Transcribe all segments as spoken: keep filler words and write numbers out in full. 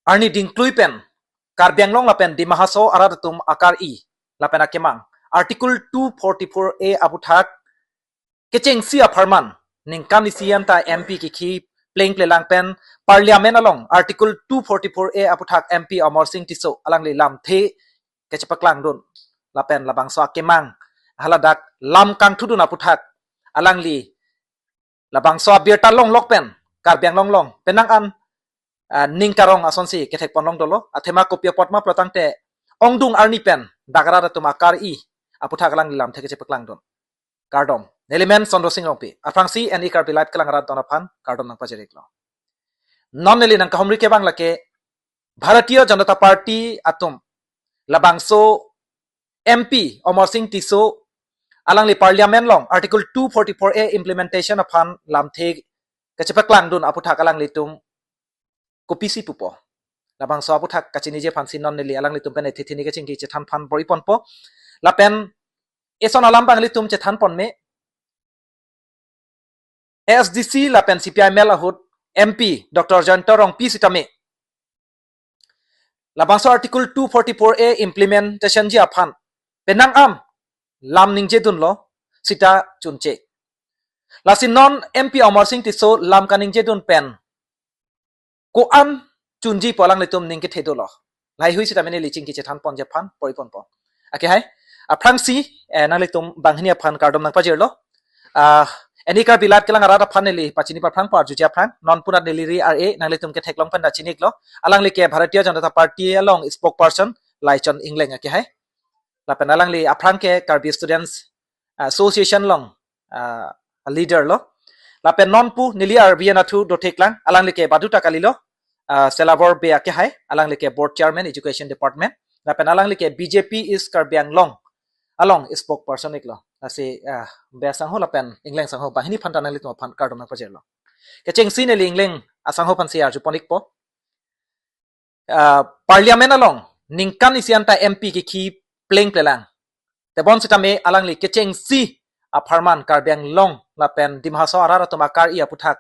arni dingklui pen Karbi Anglong lapen Dima Hasao arat atum akari lapen akemang Article two forty-four A aputhak kechengsi apharman ningkan isi anta M P kekhi plengplelang pen Parliament along Article two forty-four A aputhak M P Amarsing Tisso alangli lamthe kachepaklangdun lapen labangso akemang haladak lam kangthudun aputhak alangli labangso abirta longlok pen Karbi Anglong along penang an ah, ning karong asonsi kethekponlong dolo. Athema kopi apot ma pratangte ongdung arni pen dak arat atum akari aputhak alangli lamthe kachepaklangdun. Kardom. Neli men Sondro Sing Rongpi. Aphrangsi N E Karbi Live kelang arat don aphan kardom nangpajir-iklo. Non neli nangkahumri ke abang lake Bharatiya Janata Party atum labangso M P Amarsing Tisso alangli Parliament along Article two forty-four A implementation aphan lamthe kachepaklangdun aputhak alanglitum kopisi pupo. Labangso aputhak kachiniji aphansi non neli alanglitum pen ethe thini kachingki chethan aphan bor-iponpo. Lapen eson alam abang ilitum chethanpon me A S D C lapen C P I M L ahut M P Doctor Jayanta Rongpi sitame labangso Article two forty-four A implementation ji aphan penang an lam ningjedunlo sita chunche. Lasi non M P Amarsing Tisso lam kaningjedun pen ko-an chunji pu alanglitum ning kethe dolo. Laheihui sitame neli chingki chethanponji aphan bor-iponpo. Ake hai. Aphrangsi eh, nanglitum banghini aphan kardom nangpajirlo. Ah, N E Karbi Live kelang arat aphan neli pachini paphrang parjuji aphrang. Non punat neli ri R A nanglitum ketheklong pen ta chini-iklo. Alangli ke Bharatiya Janata Party along spokesperson Laichon Engleng ake hai. Lapen alangli aphrang ke Karbi Students Association along ah, leader lo. Lapen non pu neli R B N athu dotheklang alangli ke baduta kalilo. Ah, Selabor Bey ake hai, alangli ke board chairman education department. Lapen alangli ke B J P East Karbi Anglong along spokesperson-iklo. Lasi ah, Bey asangho lapen Engleng asangho banghini aphan ta nanglitum aphan kardom nangpajirlo. Kechengsi neli Engleng asangho aphansi arjupon-ikpo. Ah, Parliament along ningkan isi anta M P kekhi plengplelang. Tebon sitame alangli kechengsi apharman Karbi Anglong lapen Dima Hasao arat atum akari aputhak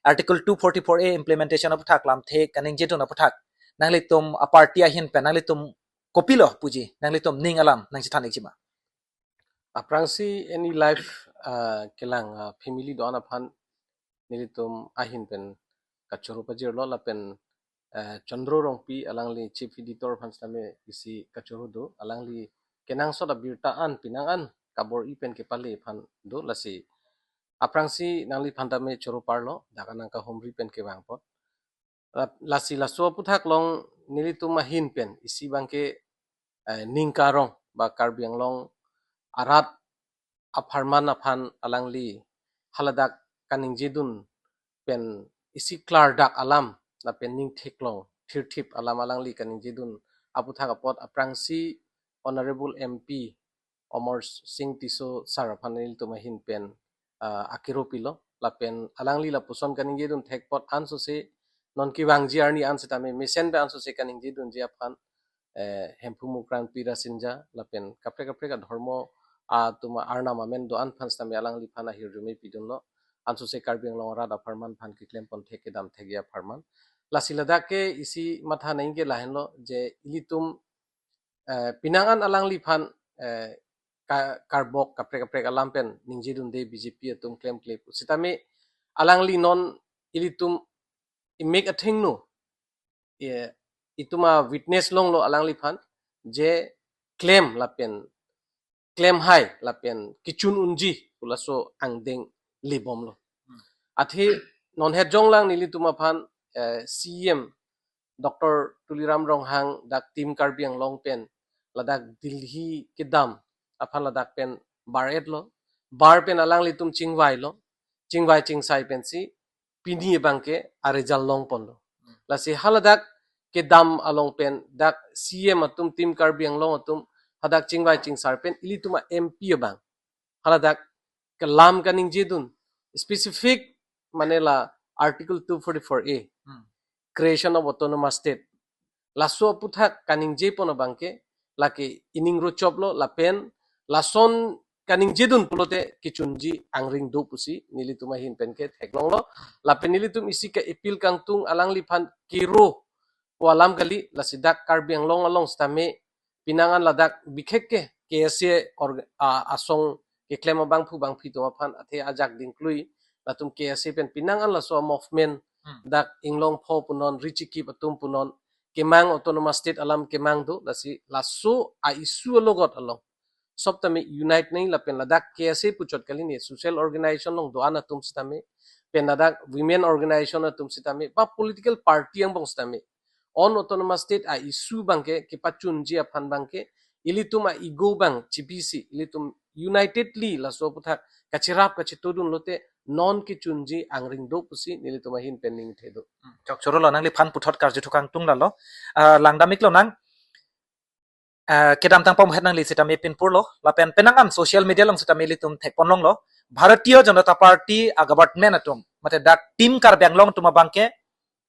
Article two forty-four A implementation aputhak lamthe kaningjedun aputhak nanglitum aparty ahin pen nanglitum kopilo puji, nanglitum ning alam nangchethan-ikji ma? Aphrangsi N E Live ah, kelang ah, family do-an aphan nelitum ahin pen kachoro pajirlo lapen eh, Chandro Rongpi alangli chief editor aphan sitame isi kachoro do, alangli kenangsot abirta an penang an kabor-i pen kepale aphan do. Lasi aphrangsi nangliphan tame choro parlo dak nangkahumri pen kevang apot. La- lasi laso aputhak along nelitum ahin pen isi abangke eh, ning karong ba Karbi Anglong arat apharman aphan alangli haladak kaningjedun pen isi klardak alam lapen ning theklong thirthip alam alangli kaningjedun aputhak apot aphrangsi Honorable M P Amarsing Tisso sir aphan nelitum ahin pen ah, akero pilo lapen alangli lapuson kaningjedun thek apot ansose non kevangji arni an sitame mesen pen ansose kaningjedunji aphan eh, Hemphu Mukrang Pi Rasinja lapen kaprek kaprek adhormo atum arnam amen do-an aphan sitame alangliphan ahirjume pidunlo. Ansose Karbi Anglong arat apharman aphan keklempon thek kedam thekji apharman. Lasi ladak ke isi matha nangji ke lahenlo je ilitum eh, penang an alangliphan eh, ka- karbok kaprek kaprek alam pen ningjedunde B J P atum klemkle pu. Sitame alangli non ilitum imek athengno eh, itum awitness longlo alangliphan je klem lapen klem hai lapen kechun unji pu laso angdeng lebomlo. Athe non het jonglang nelitum aphan eh, C E M Doctor Tuliram Ronghang dak Team Karbi Anglong pen ladak Delhi kedam aphan ladak pen bar-etlo. Bar pen alanglitum chingvailo. Chingvai chingsai pensi pini abangke aresult longponlo. Lasi haladak kedam along pen dak C E M atum Team Karbi Anglong atum hadak chingvai chingsar pen ilitum a-M P abang haladak kelam kaningjedun specific mane la Article two forty-four A Hmm. Creation of Autonomous State. Laso aputhak kaningjepon abangke lake ining rochoplo lapen lason kaningjedun pulote kechunji angring do pusi nelitum ahin pen ke theklonglo lapen nelitum isi ke appeal kangtung alangliphan kero pu alam kali, lasi dak Karbi Anglong along sitame penang an ladak bikhek ke K S A org-, a, asong keklem abangphu bangphi atum aphan athe ajak dingklui latum K S A pen penang an laso movement Hmm. dak Inglongpho punon, Richikip atum punon, kemang autonomous state alam kemang do, lasi laso a issue alogot along sop tame unite nangji lapen ladak K S A puchot kali ne, social organization along do-an atum sitame, pen ladak women organization atum sitame, ba political party angbong sitame, on autonomous state a issue abangke kepachunji aphan abangke ilitum a ego abang chipisi, ilitum unitedly laso aputhak kachirap kachitodun lote non kechunji angring do pusi nelitum ahin pen ningthe do. Hmm, chok choro lo, nangliphan puthot karju thukang tung lalo. Ah, langdam-ik lonang. Ah, kedamtang pom het nangli sitame pinpur lo, lapen penang an social media along sitame ilitum thekpon longlo. Bharatiya Janata Party a government atum, mate dak Team Karbi Anglong atum abangke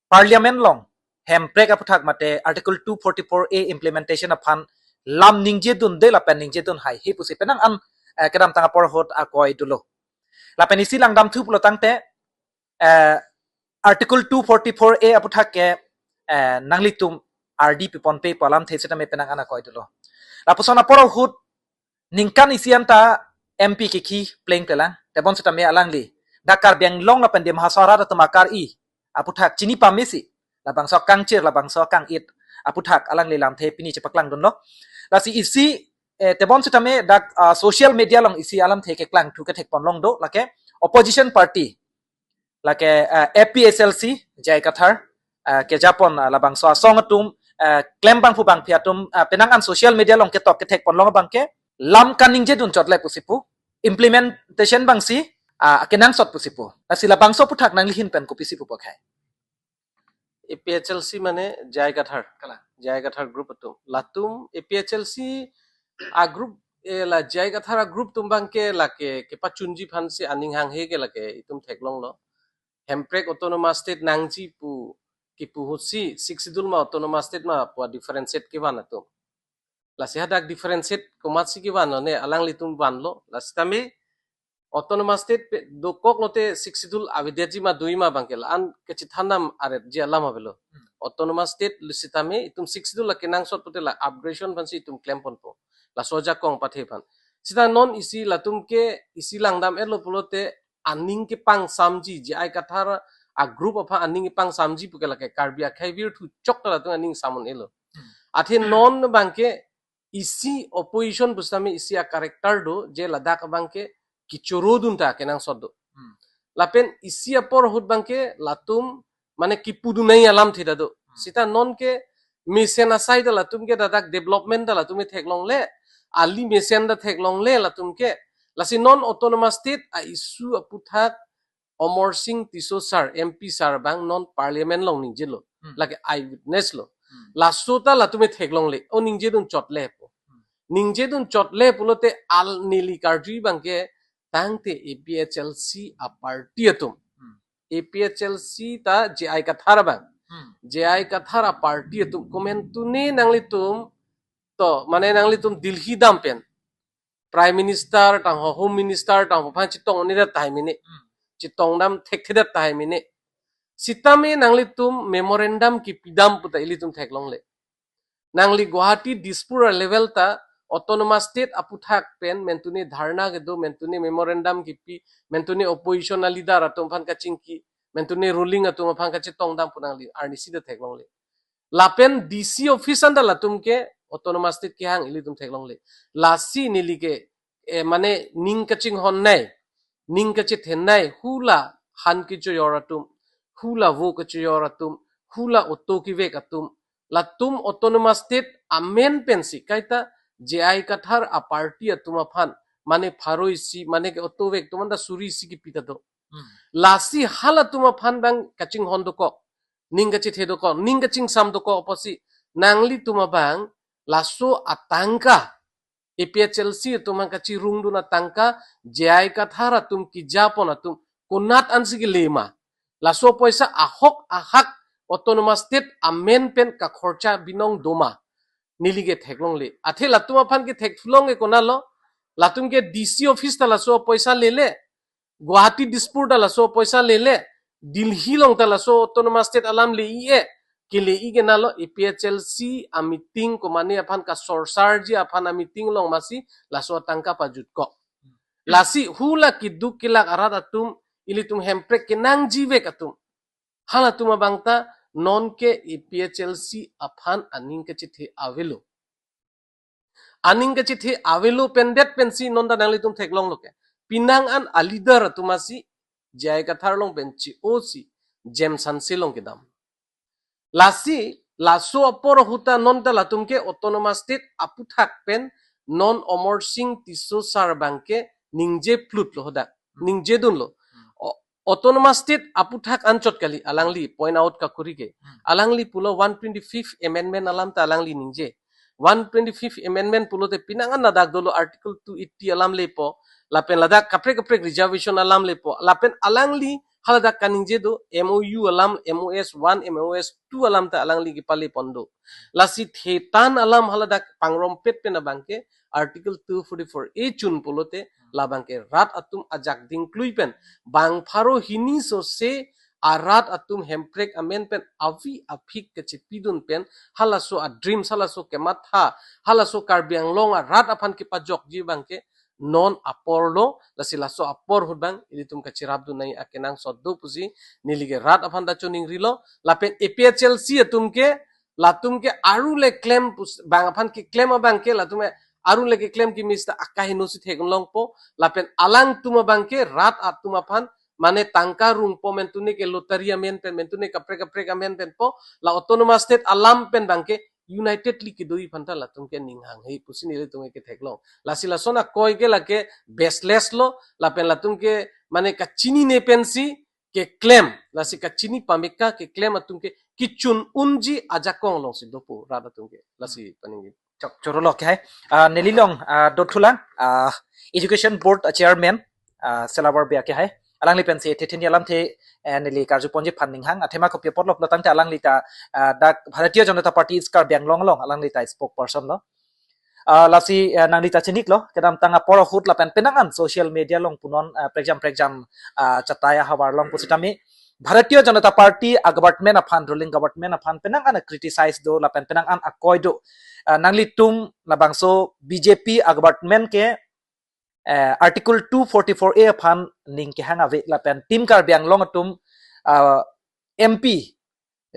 Parliament along hemprek aputhak mate Article two forty-four A implementation aphan lam ningjedunde lapen ningjedun haihe pusi penang an, eh, kedamtang apor ahut akoi dolo. Lapen isi langdam thu pulo tangte, eh, Article two forty-four A aputhak ke, eh, nanglitum ardi piponpe pu alamthe sitame penang an akoi dolo. Lapuson apor ahut ningkan isi anta M P kekhi plengplelang, tebon sitame alangli dak Karbi Anglong lapen Dima Hasao arat atum akar-i aputhak chini pamesi, labangso akangchir, labangso akang-it aputhak alangli lamthe pini chepaklangdunlo. Lasi isi, eh, tebon sitame dak, ah, social media along isi alamthe keklangthu kethekpon long do, lake opposition party, lake, ah, A P H L C, J I Kathar, ah, kejapon, ah, labangso asong atum, ah, klem bangphu bangphi atum, ah, penang an social media along ketok kethekpon long abangke lam kaningjedun chotle pusi pu, implementation abangsi, ah, kenangsot pusi pu. Lasi labangso aputhak nangli ahin pen kopisi pupo khei? A P H L C mane J I Kathar. Kalang. J I Kathar group atum. Latum A P H L C a group, eh, la J I Kathar a group atum abangke lake kepachunji aphansi aning hanghe ke lake itum theklonglo. Hemprek autonomous state nangji pu kipu ahutsi Sixth Schedule ma autonomous state ma pu a differentiate kevan atum. Lasi hadak differentiate komatsi kevan lo ne, alanglitum vanlo. Lasi tame autonomous state pe dokok lote Sixth Schedule avedetji ma doji ma abangke la-an kachethan nam aretji alam avelo. Hmm. Autonomous state lo sitame itum Sixth Schedule la kenangsot pulote la upgradation aphansi itum klemponpo. Laso ajakong pathe aphan. Sita non isi latum ke isi langdam-etlo pulote aning kepangsamji, J I Kathar a group aphan aning kepangsamji puke lake Karbi akhei virthu chok ta latum aning sam un-elo. Hmm. Athe non abangke isi opposition pusitame isi a character do, je ladak abangke kichorodun ta kenangsot do. Hmm. Lapen isi apor ahut abangke latum mane kipudun nangji alamthe ta do. Hmm. Sita non ke mesen asai ta latum ke dadak development ta latum ke theklongle, ali mesen ta theklongle latum ke. Lasi non autonomous state a issue aputhak Amarsing Tisso sir, M P sir abang non parliament along ningjelo. Hmm. Lake eyewitness lo. Hmm. Laso ta latum ke theklongle, o ningjedun chotle pu. Hmm. Ningjedun chotle pulote al neli karju abangke tangte A P H L C a party atum. Hmm. A P H L C ta J I Kathar abang. Hmm. J I Kathar a party atum komentune nanglitum to, mane nanglitum Delhi dam pen Prime Minister tangho, Home Minister tangho aphan chetong nedet tahai mene. Hmm. Chetongdam thekthedet tahai mene. Sitame nanglitum memorandum kipidam puta ilitum theklongle. Nangli Guwahati, Dispur a level ta autonomous state aputhak pen mentune dharna kedo, mentune memorandum kipi, mentune opposition a leader atum aphan kachingki, mentune ruling atum aphan kachetongdam pu nangli arnisi ta theklongle. Lapen D C office anta latum ke autonomous state kehang ilitum theklongle. Lasi neli ke, eh, mane ning kachinghonnei, ning kachethenei, hula han kechoyor atum, hula vo kechoyor atum, hula auto kevek atum, latum autonomous state amen pensi kaita J I Kathar a party atum aphan, mane pharo isi, mane ke auto vek atum anta suri isi kipi ta do. Hmm. Lasi halatum aphan abang kachinghon dokok, ning kachethe dokok, ning kachingsam dokok apotsi nanglitum abang laso atangka, A P H L C atum abang kachirungdun atangka, J I Kathar atum kejapon atum konat ansi kele ma? Laso poisa ahok ahak autonomous state amen pen kakhorcha binong do ma? Neli ke theklongle. Athe latum aphan ke thekthulong ke konatlo? Latum ke D C office ta laso poisa lele. Guwahati Dispur ta laso poisa lele, Delhi along ta laso autonomous state alam le-i-e, kele-i ke nalo A P H L C a meeting komane aphan kasorsarji aphan a meeting along masi laso atangka pajutkok. Lasi hula keduk kelak arat atum, ilitum Hemprek kenangjivek atum, halatum abang ta nonke A P H L C aphan aning kachethe avelo. Aning kachethe avelo pendet pensi non ta nanglitum theklonglo ke. Penang an a leader atum asi J I Kathar along pen che-osi James Hanse along kedam. Lasi laso apor ahut ta non ta latum ke Autonomous State aputhak pen non Amarsing Tisso sar abang ke ningje plut lo hadak, ningjedunlo. O-, Autonomous State aputhak anchot kali, alangli point out kakuri ke. Alangli pulo one twenty-fifth Amendment alam ta alangli ningje. One twenty-fifth Amendment pulote penang an ladak dolo Article two eighty alam lepo, lapen ladak kaprek kaprek reservation alam lepo, lapen alangli haladak kaningje do M O U alam, M O S one, M O S two alam ta alangli kepale pon do. Lasi thetan alam haladak pangrompet pen abang ke Article two forty-four A chun pulote labang ke rat atum ajak dingklui pen bang pharo hini sose arat atum Hemprek amen pen avi aphik kachepidun pen halaso a dreams, halaso kematha, halaso Karbi Anglong arat aphan kepajokji abang ke non apor lo. Lasi laso apor ahut abang ilitum kachirapdun nangji akenangsot do pusi neli ke rat aphan ta choningrilo. Lapen A P H L C atum ke, latum ke aru le klem pus-, bang aphan keklem abang ke, latum ke aru le keklem kimi sita akaheno si theklongpo. Lapen alangtum abang ke rat atum aphan mane tangka rungpo, mentune ke lottery amen pen, mentune kaprek kaprek amen pen po, la Autonomous State alam pen abang ke unitedly kedoji aphan ta latum ke ning hanghe pusi nelitum ke theklong. Lasi lason akoi ke lake baseless lo, lapen latum ke mane kachinine pensi keklem, lasi kachini pameka keklem atum ke kechun unji ajakong alongsi dopo rat atum ke. Lasi paninggi. Chok, choro lo ke hai. Ah, neli along, ah, dothulang, ah, Education Board, ah, Chairman, ah, Selabar Bey ke hai. Alangli pensi thethe ni alamthe, eh, neli karju ponji aphan ning hang. Athema kopi apot lo pulo tangte alangli ta, ah, dak Bharatiya Janata Party East Karbi Anglong along alangli ta spokesperson lo. Ah, lasi, ah, nangli ta chiniklo, kedamtang apor ahut lapen penang an social media along punon, ah, prekjam prekjam, ah, chatai ahavar along pusitame Bharatiya Janata Party a government aphan, ruling government aphan penang an criticize do lapen penang an akoi do. Ah, nanglitum labangso B J P a government ke, eh, Article two forty-four A aphan ning kehang ave lapen Team Karbi Anglong atum, ah, M P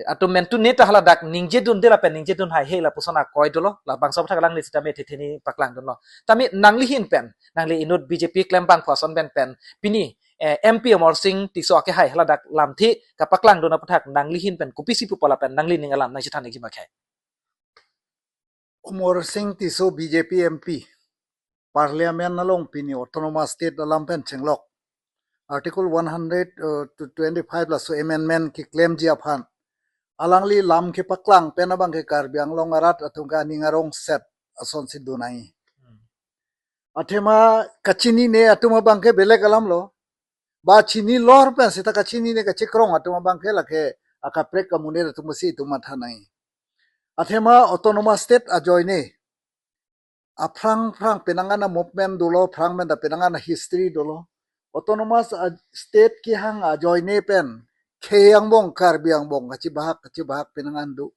atum mentune ta haladak ningjedunde lapen ningjedun haihe lapuson akoi dolo, labangso aphuthak alangli sitame thethe ni paklangdunlo. Tame nangli ahin pen, nangli inut B J P klembangphu ason pen pen, pini, eh, M P Amarsing Tisso ke hai haladak lamthe kapaklangdun aphuthak nangli ahin pen kopisi pupo lapen nangli ning alam nangchethan ikji ma ke hai. Amarsing Tisso B J P M P, Parliament along pini Autonomous State alam pen chenglok. Article one hundred, uh, to twenty-five laso amendment keklemji aphan alangli lam kepaklang pen abang ke Karbi Anglong arat atum ke aning arongset asonsi do nangji. Athema kachinine atum abang ke belek alam lo. Ba chinilor pen sita kachinine kachekrong atum abang ke lake akaprek kamonit atum si itum matha nangji. Athema Autonomous State ajoine aphrang phrang penang an a movement dolo, phrang pen ta penang an a history dolo. Autonomous a-, State kehang ajoine pen khei angbong, Karbi angbong kachibahak kachibahak penang an do.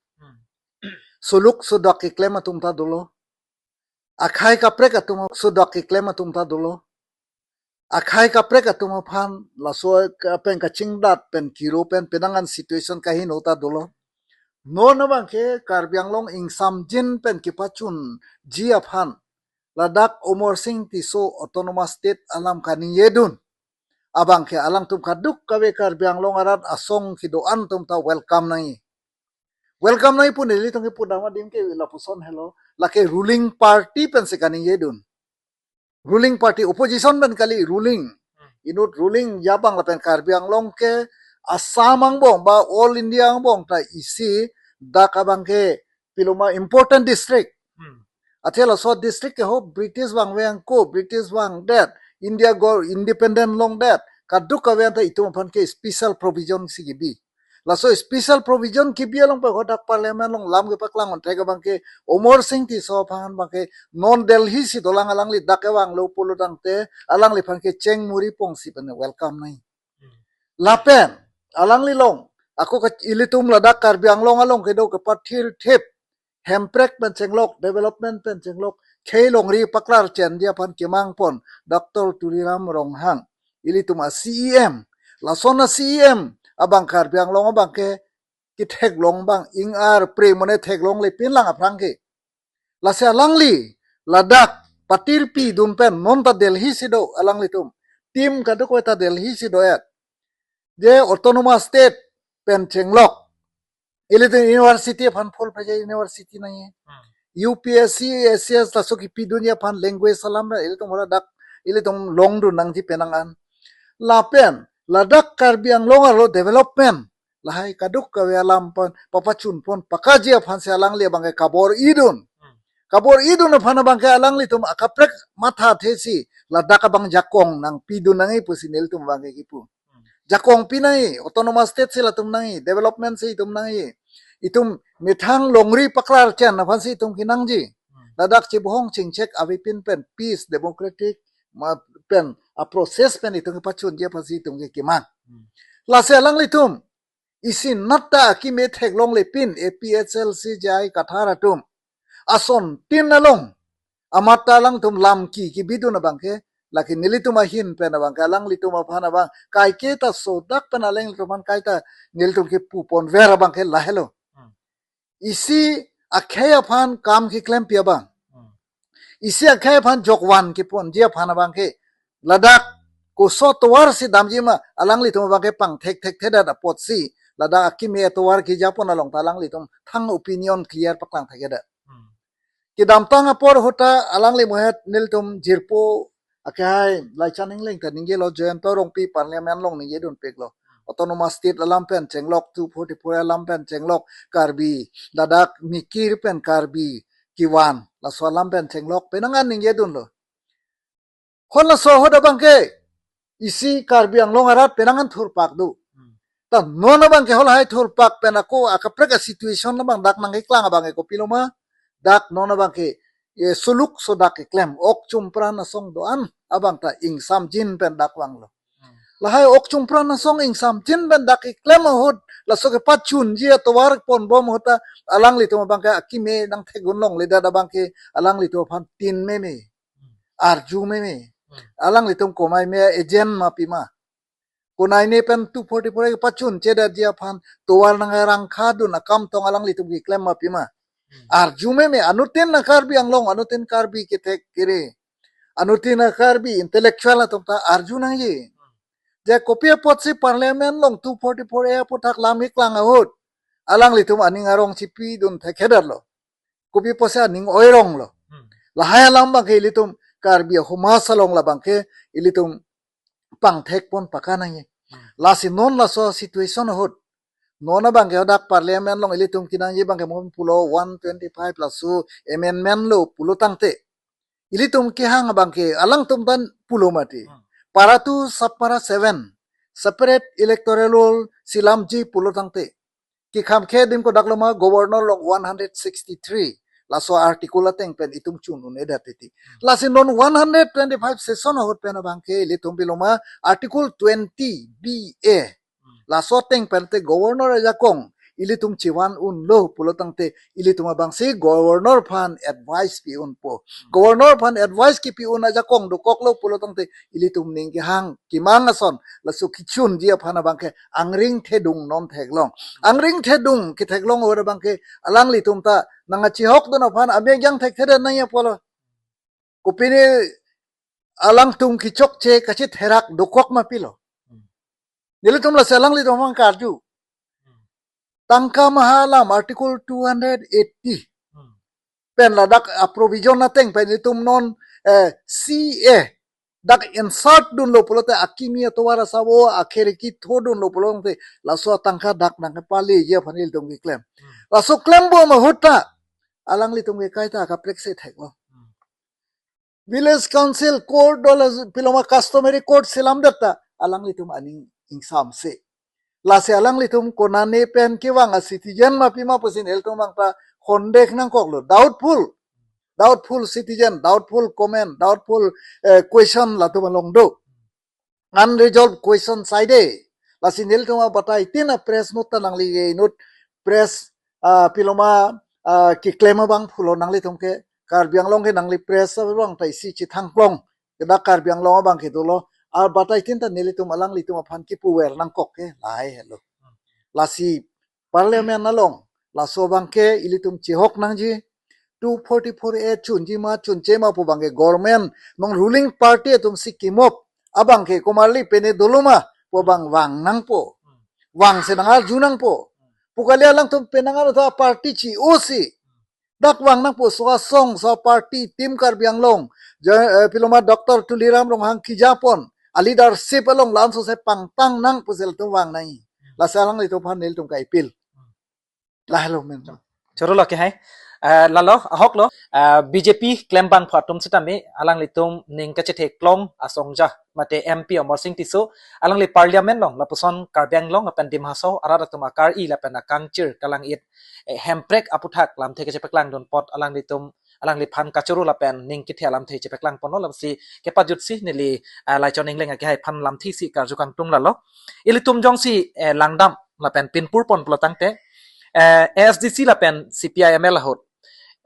Suluk sudak keklem atum ta dolo. Akhei kaprek atum, sudak keklem atum ta dolo. Akhei kaprek atum aphan laso ka-, pen kachingdat pen kiro pen penang an situation kaheno ta dolo. Non abang ke Karbi Anglong ingsamjin pen kepachunji aphan ladak Amarsing Tisso Autonomous State alam kaningjedun abang ke alangtum kadokave Karbi Anglong arat asong kedo-an atum ta welcome nangji. Welcome nangji pu nelitum kepudam adim ke lapuson helo. Lake ruling party pensi kaningjedun. Ruling party, opposition pen kali, ruling. Inut ruling jabang lapen Karbi Anglong ke Assam angbong ba All India angbong ta isi dak abang ke piloma important district. Athe laso district ke ho British vangve angko, British vangdet, India go independent longdet, kadokave anta itum aphan ke special provision si kebi. Laso special provision kebi along pen ho dak Parliament along lam kepaklang onthek abang ke Amarsing Tisso aphan abang ke non Delhi si dolang, alangli dak kevanglo pulo tangte alangliphan ke cheng muri pongsi pen welcome nangji. Lapen alangli along ako ke ilitum ladak Karbi Anglong along kedo kepathirthip, hemprek pen chenglok, development pen chenglok, khei longri paklar chenji aphan kemang pon Doctor Tuliram Ronghang, ilitum a-C E M. Lason a-C E M abang Karbi Anglong abang ke ketheklong abang, ingar pre mone theklongle pinlang aphrang ke. Lasi alangli ladak patirpi dun pen non ta Delhi si do alanglitum. Team kadokave ta Delhi si do-et. Je autonomous state pen chenglok, ilitum university aphan full fledged university nangji. Hmm. U P S C, A C S laso kepidunji aphan language alam ra ilitum hala dak, ilitum longdun nangji penang an. Lapen ladak Karbi Anglong arlo development, lahai kadokave alam pen papachun pon pakaji aphan si alangli abang ke kabor-i dun. Hmm. Kabor-i dun aphan abang ke alanglitum akaprek mathathe si ladak abang jakong nangpidun nangji pusi nelitum abang ke kipu. Hmm. Jakong pi nangji, autonomous state si latum nangji, development si itum nangji. Itum methang longri paklar chen aphan si itum kenangji. Hmm. Ladak chebohong chingchek avepin pen peace, democratic, ma, pen a-process pen itum kepachunji aphan si itum ke kemang. Hmm. Lasi alanglitum isi nat ta akeme theklongle pin A P H L C J I Kathar atum asontin along amat ta alangtum lam ki kebidun abang ke, lake nelitum ahin pen abang ke alanglitum aphan abang kaike ta sodak pen alanglitum aphan kaita nelitum kepu ponver abang ke lahelo. Hmm. Isi akhei aphan kam keklempi abang. Hmm. Isi akhei aphan jokvan keponji aphan abang ke ladak koso tovar si damji ma alanglitum abang ke pangthek thekthedet apotsi ladak akeme tovar kejapon along ta alanglitum thang opinion clear paklangthekthedet. Hmm. Kedamtang apor ahut ta alangli muhet nelitum jirpo akehai Laichan Engleng ta ningjelo, Jayanta Rongpi parliament along ningjedunpiklo. Autonomous state alam pen chenglok, two forty-four alam pen chenglok, Karbi, ladak Mikir pen Karbi kevan, laso alam pen chenglok penang an ningjedunlo. Hon laso ahut abang ke isi Karbi Anglong arat penang an thurpak do. Hmm. Ta non abang ke halahai thurpak pen ako akaprek a-situation abang dak nangkeklang abang ke kopilo ma, dak non abang ke, e, suluk so dak keklem, ok chumpran asong do-an abang ta ingsamjin pen dak vanglo. Hmm. Lahai ok chumpran asong ingsamjin pen dak keklem ahut, laso kepachunji atovar ponbom ahut ta alanglitum abang ke akeme nangthekdun longledet abang ke alanglitum aphan tin meme, arju meme. Hmm. Alanglitum komai me agent ma pima. Konai ne pen two forty-four kepachun chedetji aphan tovar nangrangkhadun akam tong alanglitum keklem ma pima. Hmm. Arju meme, anuttin a-Karbi Anglong, anuttin Karbi kethek kere, anuttin a-Karbi intellectual atum ta arju nangji. Hmm. Je kopi apotsi parliament along two forty-four A apot thak lam keklang ahut alanglitum aning arong chipidun thekthedetlo. Kopi apotsi aning oironglo. Hmm. Lahai alam abang ke ilitum Karbi ahumas along labang ke ilitum pangthek pon pakanangji. Hmm. Lasi non laso situation ahut, non abang ke hadak parliament along ilitum kenangji abang ke mo pulo one twenty-five laso amendment lo pulo tangte, ilitum kehang abang ke alangtum ta pulo mati. Hmm. Para two sub para seven, separate electoral roll si lamji pulo tangte, kekhang ke adim kodak lo ma, governor along one hundred sixty-three laso article ateng pen itum chun un-edet titi. Hmm. Lasi non one hundred twenty-five session ahut pen abang ke ilitum pilo ma article twenty B A. Hmm. Laso ateng pen te governor ajakong ilitum chevan unlo pulo tangte ilitum abang si governor aphan advice pi unpo. Hmm. Governor aphan advice kepi un ajakong dokoklo pulo tangte ilitum ning kehang kemang ason laso kechunji aphan abang ke angring thedung non theklong. Angring thedung ketheklong ahut abang ke alanglitum ta nangkachihokdun aphan amek jang thekthedet nangji apotlo. Kopine alangtum kechokche kachitherak dokok ma pilo. Hmm. Nelitum lasi alanglitum aphan karju. Hmm. Tangka maha alam article two hundred eighty. Hmm. Pen ladak a-provision ateng pen itum non, eh, C A dak insert dunlo pulote akimi atovar asavo akhiriki thodunlo pulote laso atangka dak nangkepaleji aphan ilitum keklem. Hmm. Laso klembom ahut ta alanglitum ke kaita kaprek si theklo. Hmm. Village Council Court do la pilo ma customary court si lamdet ta alanglitum aning ingsamse. Lasi alanglitum konane pen kevang a-citizen ma pima pusi nelitum abang ta hondek nangkoklo. Doubtful. Doubtful citizen, doubtful comment, doubtful, eh, question latum along do. Unresolved question saide. Lasi nelitum abatai tin a press note ta nangli inut press, ah, piloma, ah, keklem abang pulo nanglitum ke Karbi Anglong ke nangli press abang ta isi chethangklong. Kedak Karbi Anglong abang ke dolo. Abatai tin ta nelitum alanglitum aphan kipuver nangkok ke lahai helo. Lasi Parliament along laso abang ke ilitum chehok nangji, two forty-four A chunji ma chunche ma pu abang ke government nong ruling party atum si kimop abang ke komarli pene dolo ma pu abang vang nangpo. Vangsi nangarju nangpo. Pu kali alangtum penang aro tho party chi-o si. Dak vang nangpo so asong so party Team Karbi Anglong. Ja, eh, piloma Doctor Tuliram Ronghang kijapon. A leadership along lanso se pangtang nang pusi ilitum vang nangji. Lasi alanglitum aphan nelitum ka-appeal. Lahelo men. Choro lo ke hai. Eh, lalo, ahok lo, eh, B J P klembangphu atum sitame, alanglitum ning kachetheklong asong ja, mate M P Amarsing Tisso, alangli Parliament along, lapuson Karbi Anglong, lapen Dima Hasao, arat atum akar-i, lapen akangchir, kalang-it, eh, hemprek aputhak, lamthe kachepaklangdun apot, alanglitum, alangliphan kachoro lapen ning kethe alamthe chepaklangponlo, lasi kepajutsi, neli, eh, Laichon Engleng ake haiphan lamthe si karju kangtung lalo. Ilitum jongsi, eh, langdam, lapen pinpurpon pulo tangte, eh, A S D C lapen C P I M L ahut,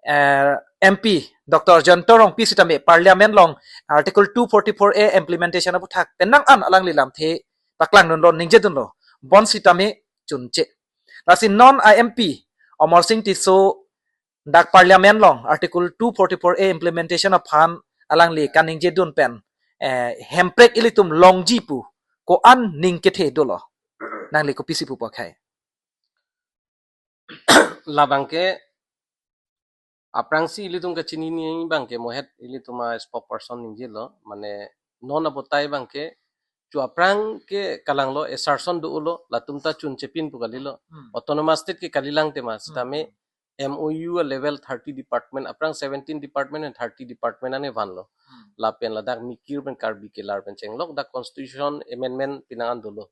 eh, M P Doctor Jayanta Rongpi sitame Parliament along Article two forty-four A implementation aputhak penang an alangli lamthe paklangdunlo ningjedunlo. Bonsitame chunche. Lasi non a M P Amarsing Tisso dak Parliament along Article two forty-four A implementation aphan alangli kaningjedun pen, eh, hemprek ilitum longji pu ko-an ning kethe dolo. Nangli kopisi pupo khai. Labang ke aphrangsi ilitum kachinine abang ke mohet ilitum a spokesperson ningjelo, mane non abatai abang ke chu aphrang ke kalanglo, assertion do-olo, latum ta chunchepin pu kalilo. Hmm. Autonomous state ke kalilang tema, sitame Hmm. M O U a level thirty department, aphrang seventeen department and thirty department ane vanlo. Hmm. Lapen ladak Mikir pen Karbi kelar pen chenglok, dak constitution amendment penang an dolo.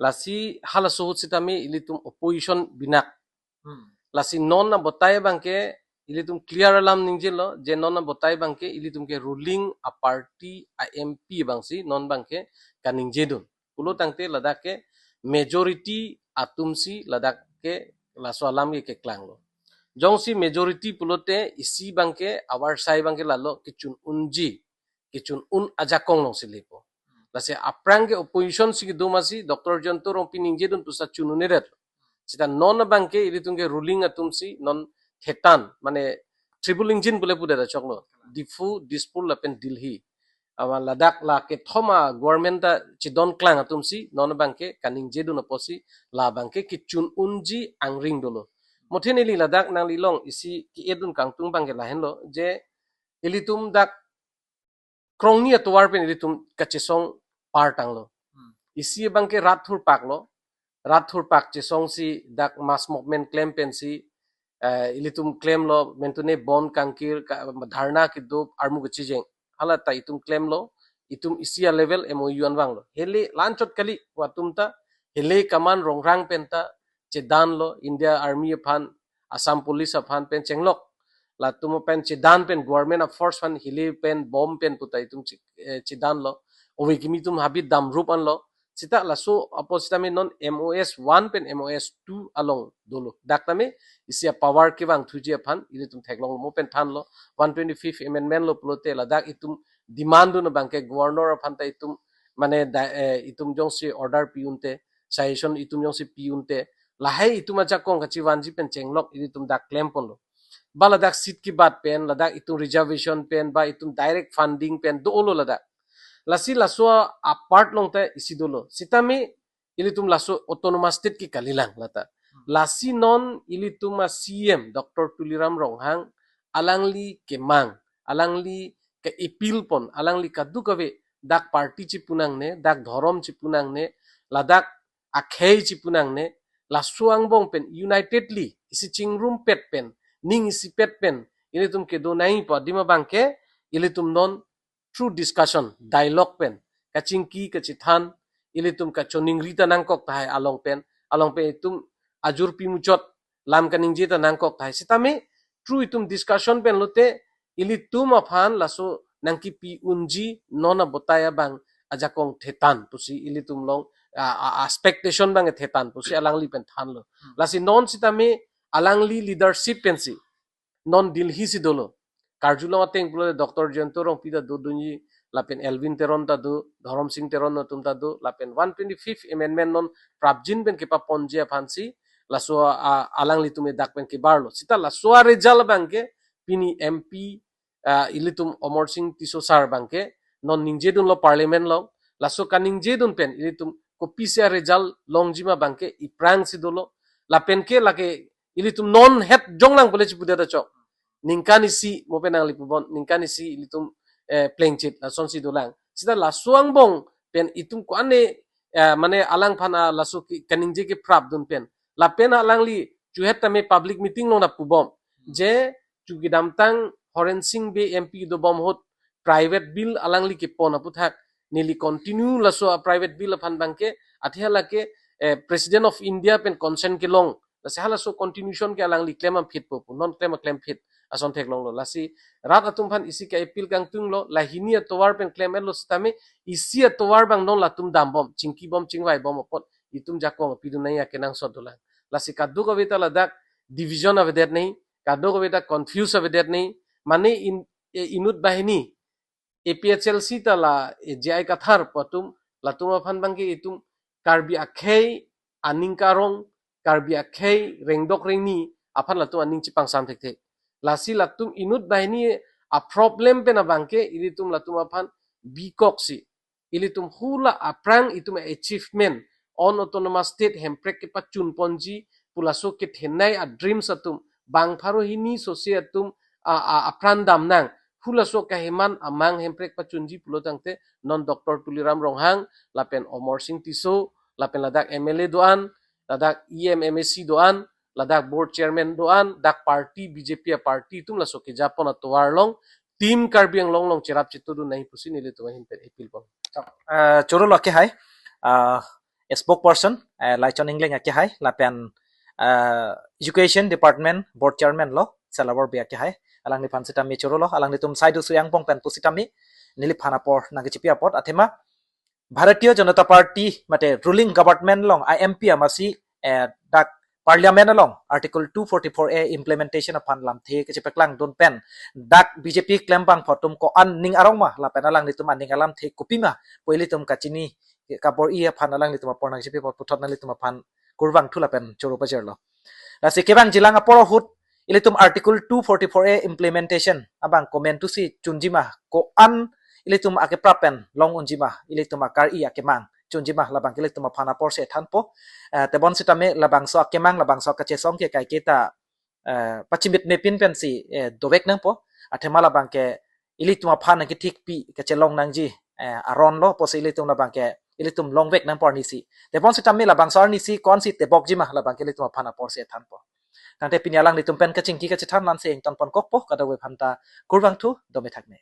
Lasi halaso ahut sitame ilitum opposition binak. Hmm. Lasi non abatai abang ke ilitum clear alam ningjelo, je non abatai abang ke ilitum ke ruling a party a M P abangsi non abang ke kaningjedun. Pulo tangte ladak ke majority atumsi ladak ke laso alam ke keklanglo. Jongsi majority pulote isi abang ke avarsai abang ke lalo kechun unji, kechun un ajakong alongsi lepo. Lasi aphrang ke opposition si kedo masi Doctor Jayanta Rongpi ningjedun pusi chun un-edet. Sita non abang ke ilitum ke ruling atumsi non thetan, mane triple engine pule pudet choklo. Diphu, Dispur lapen Delhi. Ama ladak la kethom a government ta chedon klang atumsi non abang ke kaningjedun apotsi labang ke kechun unji angring dolo. Mothe neli ladak nangli along isi ke-edun kangtung abang ke lahenlo je ilitum dak krongni atovar pen ilitum kachesong par tanglo. Hmm. Isi abang ke rat thurpak lo. Rat thurpak chesongsi dak mass movement klem pensi, eh, ilitum klemlo, mentune bon kangkir ka, dharna kedo armu kachijeng. Hala ta itum klemlo, itum isi a level M O U an vanglo. Hele la-anchot kali, atum ta hele kaman rongrang pen ta chedanlo, India Army aphan, Assam Police aphan pen chenglok. Latum pen chedan pen government a force aphan hele pen bomb pen puta itum che-, eh, chedanlo. Ove kimi atum habit damrup anlo. Sita laso apot sitame non M O S one pen M O S two along dolo. Dak tame isi a power kevangthuji aphan ilitum theklonglo, mo pen thanlo. One twenty-fifth amendment lo pulote ladak itum demand dun abang ke governor aphan ta itum mane da, eh, itum jongsi order pi unte, suggestion itum jongsi pi unte, lahai itum ajakong kachivanji pen chenglok ilitum dak klemponlo. Ba ladak seat kebat pen, ladak itum reservation pen, ba itum direct funding pen, dolo ladak. Lasi laso apart along ta isi dolo. Sitame ilitum laso autonomous state ke kalilang lata. Lasi non ilitum a C M Doctor Tuliram Ronghang alangli kemang, alangli ke-appeal pon, alangli kadokave dak party chipu nangne, dak dhorom chipu nangne, ladak akhei chipu nangne, laso angbong pen unitedly isi chingrumpet pen, ning isipet pen, ilitum kedo nangji pu adim abang ke, ilitum non through discussion, dialogue pen, kachingki kachethan, ilitum kachoningri ta nangkok tahai along pen, along pen itum ajur pimuchot, lam kaningje ta nangkok tahai. Sitame, through itum discussion pen lote, ilitum aphan laso nangkipi unji non abatai abang ajakong thetan pusi ilitum along a, a, expectation abang thetan pusi alangli pen thanlo. Hmm. Lasi non sitame alangli leadership pensi non Delhi si dolo. Karjulong ateng pulo Doctor Jayanta Rongpi ta do dunji, lapen Elwin Teron ta do, Dhorom Sing Teron atum ta do, lapen one twenty-fifth amendment non prapjin pen kepaponji aphansi, laso a, alanglitum edak pen kebarlo. Sita laso a result abangke pini M P, ah, ilitum Amarsing Tisso sir abangke non ningjedunlo parliament along, laso kaningjedun pen ilitum kopisi a result longji ma abangke iphrangsi dolo. Lapen ke lake ilitum non het jonglang pule chipudet ta chok. Ningkan isi mo pen nangli pubom, ningkan isi ilitum, eh, plengchit lasonsi dolang. Sita laso angbong pen itum ko-an ne, eh, mane alangphan a laso ke, kaningje keprapdun pen. Lapen alangli chuhet tame public meeting along ta pubom. Je chu kedamtang Horen Sing Bey M P dobom ahut private bill alangli kepon aputhak neli continue laso a private bill aphan abangke, athe lake, eh, President of India pen consent kelong. Lasi halaso continuation ke alangli klem aphit po pu, non klem aklem phit ason theklonglo. Lasi rat atum aphan isi ke-appeal kangtunglo, lahini atovar pen klem-etlo sitame isi atovar abang non latum dambom, chingkibom, chingvaibom apot itum jakong apidun nangji akenangsot dolang. Lasi kadokave ta ladak division avedet nangji, kadokave ta confuse avedet nangji, mane in, eh, inut banghini, A P H L C ta la, eh, J I Kathar pu atum, latum aphan abangke itum Karbi akhei aning karong, Karbi akhei rengdok rengni aphan latum aning chepangsam thekthe. Lasi latum inut banghini a problem pen abangke ilitum latum aphan bikoksi, ilitum hula aphrang itum achievement on autonomous state hemprek kepachunponji pu laso kethenei a dreams atum bang pharo hini sose atum a, a, apran damnang. Hulaso kaheman amang hemprek pachunji pulo tangte non Doctor Tuliram Ronghang, lapen Amarsing Tisso, lapen ladak M L A do-an, ladak E M, M A C do-an, ladak board chairman do-an, dak party B J P a party atum laso kejapon atovar along Team Karbi Anglong along cherap chetudun nangji pusi nelitum ahin pen appeal pon. Eh, choro lo akehai, eh, spokesperson, eh, Laichon Engleng akehai, lapen, eh, Education Department Board Chairman lo, Salawar Bey akehai, alangliphan sitame choro lo, alanglitum saidu suyang pong pen pusitame, neliphan apor nangkechipi apot, athema, Bharatiya Janata Party, mate ruling government along a M P amatsi, eh, dak Parliament along Article two forty-four A implementation aphan lamthe kachepaklangdun pen dak B J P klembangphu atum ko-an ning arong ma lapen alanglitum aning alamthe kopima pu ilitum kachini kabor-i aphan alanglitum apor nangkechipi apot puthot nanglitum aphan kurvangthu lapen choro pajirlo. Lasi kevangjilang apor ahut ilitum Article two forty-four A implementation abang komantusi chunji ma, ko-an ilitum akeprap pen long unji ma, ilitum akar-i akemang chunji ma, labangke ilitum aphan aporsi thanpo. Eh, tebon sitame labangso akemang, labangso kachesong ke kaike ta, eh, pachimit mepin pensi, eh, dovek nangpo. Athema labangke ilitum aphan kethikpi kachelong nangji, eh, aron lo, pusi ilitum labangke ilitum longvek nangpo arnisi. Tebon sitame labangso arnisi ko-ansi tebokji ma, labangke ilitum aphan aporsi thanpo. Tangte pini alanglitum pen kachingki kachethan la-ansi ingtonpon kokpo, kadokave aphanta kurvangthu, dome thakme.